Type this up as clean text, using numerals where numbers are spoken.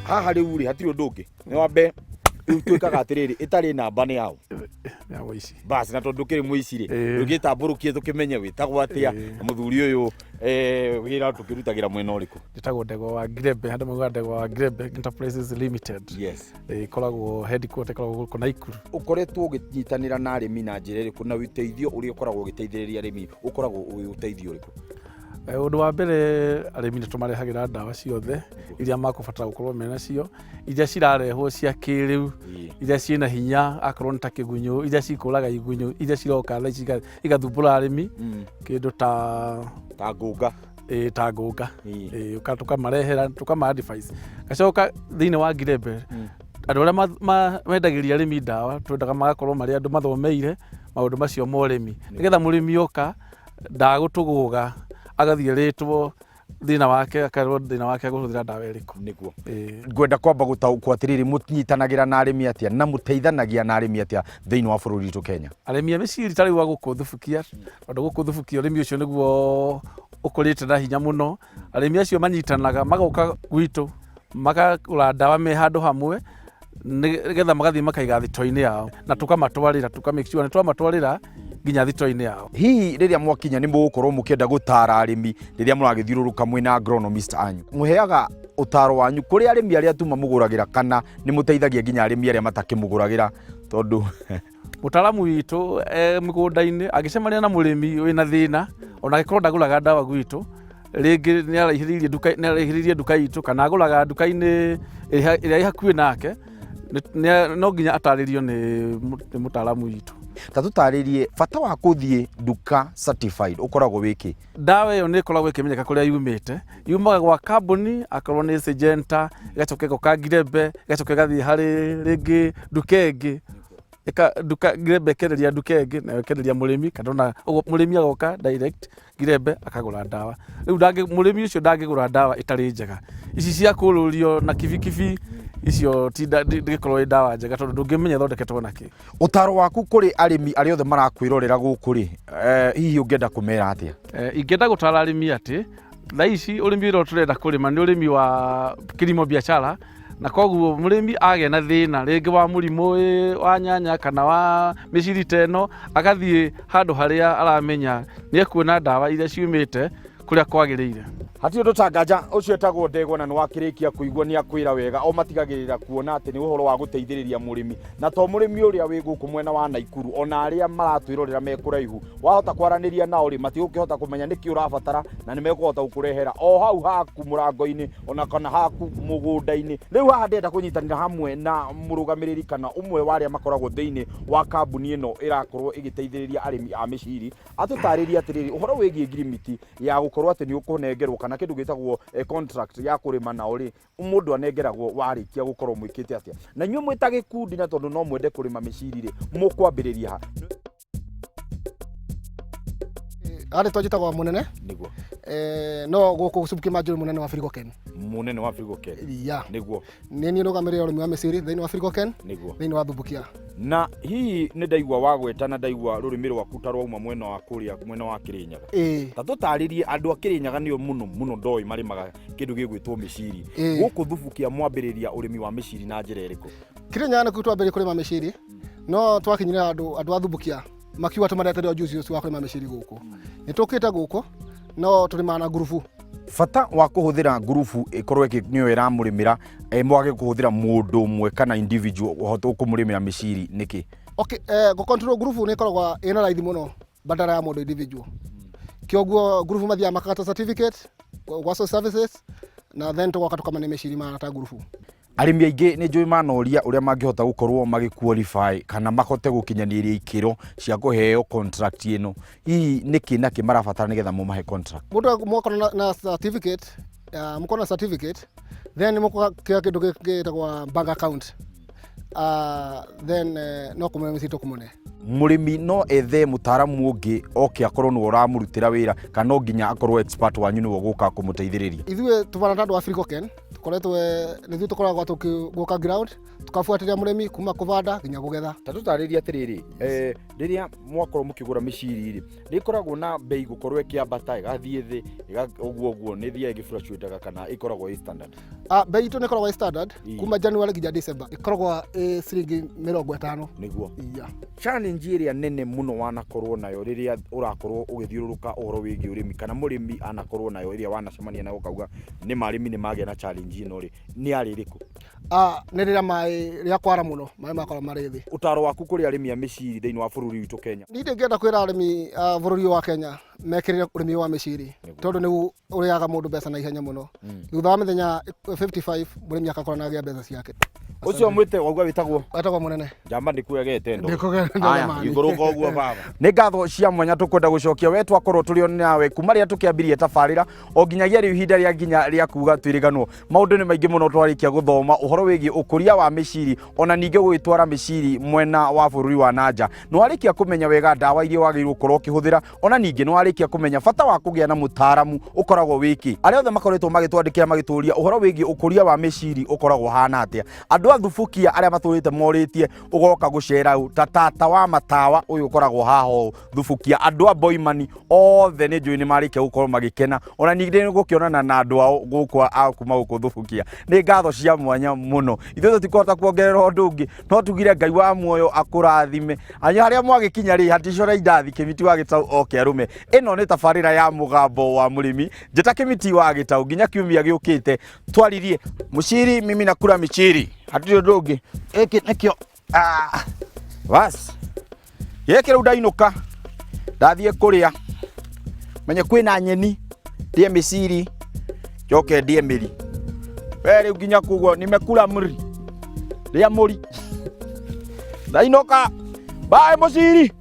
Haha rĩu rĩ, hatirĩ ũndũ ũngĩ, nĩ wambe rĩu twĩkaga atĩrĩrĩ, ĩtarĩ namba nĩ yaũ? Ya mũici. Basi, na tondũ ndũkĩrĩ mũici rĩ, ndũgĩtambũrũkie tũkĩmenye wĩtagwo atĩa, na mũthuri ũyũ wĩra tũkĩrutagĩra mwena ũrĩkũ? Njĩtagwo Ndegwa wa Ngirembe, andũ maugaga Ndegwa wa Ngirembe Enterprises Limited. Ĩkoragwo headquarter ĩkoragwo gũkũ Naikuru. Ũkoretwo ũgĩnyitanĩra na arĩmi na njĩra ĩrĩkũ, na ũteithio ũrĩa ũkoragwo ũgĩteithĩrĩria arĩmi ũkoragwo ũrĩ ũteithio ũrĩkũ? Ũndũ wa mbere, arĩmi nĩ tũmarehagĩra ndawa ciothe iria makũbatara gũkorwo menacio, iria cirarehwo cia kĩrĩu, iria ciĩna hinya, akorwo nĩ ta kĩgunyũ, iria cikũraga igunyũ, iria ciroka thaa ici igathumbũra arĩmi, kĩndũ ta ta ngũnga. Ĩĩ, ta ngũnga. Ĩĩ, tũkamarehera, tũkama advise. Gacoka thĩinĩ wa Ngirembe, andũ arĩa mendagĩria arĩmi ndawa, twendaga magakorwo marĩ andũ mathomeire maũndũ macio ma ũrĩmi, nĩgetha mũrĩmi oka ndagũtũgũga agathiĩ erĩtwo thĩna wake, akerwo thĩna wake agũhũthĩra ndawa ĩrĩkũ. Nĩguo. Ngwenda kwamba gũtaũkwo atĩrĩrĩ, mũnyitanagĩra na arĩmi atĩa na mũteithanagia na arĩmi atĩa thĩinĩ wa bũrũri witũ Kenya? Arĩmi a mĩciri ta rĩu a gũkũ Thubukia, tondũ gũkũ Thubukia ũrĩmi ũcio nĩguo ũkũrĩte na hinya mũno, arĩmi acio manyitanaga magoka gwitũ makagũra ndawa me handũ hamwe, nĩgetha magathiĩ makaiga thito-inĩ yao, na tũkamatwarĩra, tũka make sure nĩ twamatwarĩra nginya thito-inĩ yao. Hihi rĩrĩa mwakinya nĩ mũgũkorwo mũkĩenda gũtara arĩmi rĩrĩa mũragĩthiũrũrũka mwĩna agronomist anyu? Mũheaga ũtaro wanyu kũrĩ arĩmi arĩa tu mamũgũragĩra, kana nĩ mũteithagia nginya arĩmi arĩa matakĩmũgũragĩra? Tondũ mũtaaramu witũ e mũgũnda-inĩ angĩcemania na mũrĩmi wĩna thĩna, ona angĩkorwo ndagũraga ndawa gwitũ, rĩngĩ nĩ araihĩrĩirie nduka, nĩ araihĩrĩirie nduka itũ, kana agũraga nduka-inĩ ĩrĩa ĩ hakuhĩ nake, no nginya atarĩrio nĩ mũtaaramu witũ. Ta tũtarĩrie bata wa kũthiĩ nduka certified ũkoragwo wĩkĩ? Ndawa ĩyo nĩ ĩkoragwo ĩkĩmenyeka kũrĩa yumĩte, yumaga gwa kambuni, akorwo nĩ Syngenta, ĩgacoka ĩgoka Ngirembe, ĩgacoka ĩgathiĩ harĩ rĩngĩ nduka ĩngĩ, nduka Ngirembe ĩkenderia nduka ĩngĩ, nayo ĩkenderia mũrĩmi, kana ona ũguo mũrĩmi agoka direct Ngirembe akagũra ndawa. Rĩu mũrĩmi ũcio ndangĩgũra ndawa ĩtarĩ njega. Ici cia kũrũrio na kibikibi icio ti ndĩgĩkorwo ĩ ndawa njega, tondũ ndũngĩmenya ĩthondeketwo na kĩ. Ũtaro waku kũrĩ arĩmi arĩa othe marakwĩrorera gũkũ rĩ, hihi ũngĩenda kũmera atĩa? Ingĩenda gũtara arĩmi atĩ thaa ici ũrĩmi ũrĩa tũrenda kũrĩma nĩ ũrĩmi wa kilimo biashara, na koguo mũrĩmi agĩa na thĩna rĩngĩ wa mũrimũ wa nyanya kana wa mĩciri ta ĩno, agathiĩ handũ harĩa aramenya nĩ ekuona ndawa iria ciumĩte kũrĩa kwagĩrĩire. Hatirĩ ũndũ ta nganja, ũcio etagwo Ndegwa, na nĩwakĩrĩkia kũigua nĩ akwĩra wega. O matigagĩrĩra kuona atĩ nĩ ũhoro wa gũteithĩrĩria mũrĩmi, na to mũrĩmi ũrĩa wĩ gũkũ mwena wa Naikuru, ona arĩa maratwĩrorera me kũraihu. Wahota kwaranĩria nao rĩ, matigũkĩhota kũmenya nĩkĩ ũrabatara, na nĩ mekũhota gũkũrehera o hau haku mũrango-inĩ, ona kana haku mũgũnda-inĩ. Rĩu haha ndĩrenda kũnyitanĩra hamwe na mũrũgamĩrĩri kana ũmwe wa arĩa makoragwo thĩinĩ wa kambuni ĩno ĩrakorwo ĩgĩteithĩrĩria arĩmi a mĩciri, atũtarĩrie atĩrĩrĩ ũhoro wĩgiĩ ngirimiti ya gũkorwo atĩ nĩ ũkũnengerwo kana kĩndũ gĩtagwo contract ya kũrĩma nao rĩ, mũndũ anengeragwo warĩkia gũkorwo mwĩkĩte atĩa, na inyuĩ mwĩ ta gĩkundi, na tondũ no mwende kũrĩma mĩciri rĩ, mũkwambĩrĩria ha? Arĩ twanjĩtagwo mũnene. Nĩguo. No gũkũ Subukia Manjũrĩ, mũnene wa Frigoken. Mũnene wa Frigoken. Ya. Nĩguo. Nĩ niĩ rũgamĩrĩra ũrĩmi wa mĩciri thĩinĩ wa Frigoken. Nĩguo. Thĩinĩ wa Thubukia. Na hihi nĩ ndaigua wagweta na ndaigua rũrĩmĩ rwaku ta rwauma mwena wa kũrĩa mwena wa Kĩrĩnyaga. Ta tũtarĩrie, andũ a Kĩrĩnyaga nĩo mũno mũno ndoĩ marĩmaga kĩndũ gĩgwĩtwo mĩciri. Gũkũ Thubukia mwambĩrĩria ũrĩmi wa mĩciri na njĩra ĩrĩkũ? Kĩrĩnyaga nĩkuo twambĩrĩria kũrĩma mĩciri, no twakinyire handũ andũ a Thubukia makiuga tũmaretere ũjuzi ũcio wa kũrĩma mĩciri gũkũ. Nĩ tũkĩte gũkũ, no tũrĩmaga na ngurubu. Bata wa kũhũthĩra ngurubu ĩkorwo nĩyo ĩramũrĩmĩra, mwage kũhũthĩra mũndũ ũmwe kana individual ũhote kũmũrĩmĩra mĩciri nĩkĩ? Okay, gũ control ngurubu nĩ ĩkoragwo ĩna raithi mũno badala ya mũndũ individual. Kĩoguo ngurubu mathiaga makagata certificate gwa social services, na then tũgoka tũkamane mĩciri mahana ta ngurubu. Arĩmi aingĩ nĩ njũĩ manoria ũrĩa mangĩhota gũkorwo magĩ qualify kana mahote gũkinyanĩria ikĩro cia kũheo contract ĩno. Hihi nĩkĩ na kĩ marabatara nĩgetha mũmahe contract? Mũndũ mwakorwo na certificate, mũkorwo na certificate, then mũkũgĩa kĩndũ gĩtagwo bank account. Then no kũmũne mĩciri tũkũmũne. Mũrĩmi no ethe mũtaaramu ũngĩ oke akorwo nĩwe ũramũrutĩra wĩra, kana no nginya akorwo expert wanyu nĩwe ũgũka kũmũteithĩrĩria? Ithuĩ tũbana ta andũ a Frigoken, Tukoretwo nĩ ithuĩ tũkoragwo tũkĩgũka ground tukabuatĩrĩra mũrĩmi kuma kũbanda nginya kũgetha. Ta tũtarĩrie atĩrĩrĩ, rĩrĩa mwakorwo mũkĩgũra mĩciri rĩ, nĩ ĩkoragwo na bei gũkorwo ĩkĩambata ĩgathiĩ thĩ ũguo ũguo, nĩ ĩthiaga ĩgĩfluctuataga kana ĩkoragwo ĩ standard? Bei itũ nĩ ĩkoragwo ĩ standard kuma January nginya December, ĩkoragwo ĩ ciringi 50. Nĩguo. Yeah. Challenge ĩrĩa nene mũno wanakorwo nayo rĩrĩa ũrakorwo ũgĩthiũrũrũka ũhoro wĩgiĩ ũrĩmi, kana mũrĩmi anakorwo nayo ĩrĩa wanacemania nayo ũkauga nĩ ma arĩmi nĩ magĩa na challenge ĩno rĩ, nĩ yarĩ ĩrĩkũ? Nĩ rĩrĩa maĩ rĩa kwara mũno, maĩ makorwo marĩ thĩ. Ũtaro waku kũrĩ arĩmi a mĩciri thĩinĩ wa bũrũri witũ Kenya? Niĩ ndingĩenda kwĩra arĩmi a bũrũri ũyũ wa Kenya mekĩrĩre ũrĩmi wa mĩciri, tondũ nĩ ũrĩaga mũndũ mbeca na ihenya mũno. Thutha wa mĩthenya 55 mũrĩmi akakorwo na agĩa mbeca ciake. Ũcio mwĩte wauga wĩtagwo? Wetagwo Mũnene. Njamba ndĩkuegete ndo. Ndĩkũgete ndo. Aya, mani. Ikũrũka ũguo baba. Nĩ ngatho cia mwanya tũkwenda gũcokia we twakorwo tũrĩ o nawe kuma rĩrĩa tũkĩambirie tabarĩra o nginyagia rĩu ihinda rĩa nginya rĩa kuga twĩrĩganwo. Maũndũ nĩ maingĩ mũno twarĩkia gũthoma ũhoro wĩgiĩ ũkũria wa mĩciri ona ningĩ gũgĩtwara mĩciri mwena wa bũrũri wa nanja. Nĩ warĩkia kũmenya wega ndawa iria wagĩrĩirwo gũkorwo ũkĩhũthĩra, ona ningĩ nĩ warĩkia kũmenya bata wa kũgĩa na mũtaaramu ũkoragwo wĩkĩ. Arĩa othe makoretwo magĩtwandĩkĩra magĩtũria ũhoro wĩgiĩ ũkũria wa mĩciri ũkoragwo ũhana atĩa. Andũ a Thubukia arĩa matũrĩte morĩtie ũgoka gũcera ũ ta tata wa matawa ũyũ ũkoragwo haha ũũ Thubukia. Andũ a Boimani othe nĩ njũĩ nĩ marĩkia gũkorwo magĩkena, ona ningĩ nĩ gũkĩonana na andũ ao gũkũ a kuma gũkũ Thubukia. Nĩ ngatho cia mwanya mũno. Ithuĩ tũtikũhota kuongerera ũndũ ũngĩ, no tugire Ngai wa muoyo akũrathime. Anya harĩa mwagĩkinya rĩ, haticora indathi Kĩmiti wa Gĩtaũ oke arũme. Ĩno nĩ tabarĩra ya Mũgambo wa Mũrĩmi. Njĩta Kĩmiti wa Gĩtaũ nginya kiumia gĩũkĩte twaririe mũciri, mimi nakula mĩciri, hatirĩ ũndũ ũngĩ. Gĩkĩ nĩkĩo bas gĩkĩ rĩu ndainũka ndathiĩ kũrĩa menye kwĩna nyeni, ndĩe mĩciri njoke ndĩe mĩri. We rĩu nginya kuguo nimekula mũri, rĩa mũri ndainũka. Bye mũciri.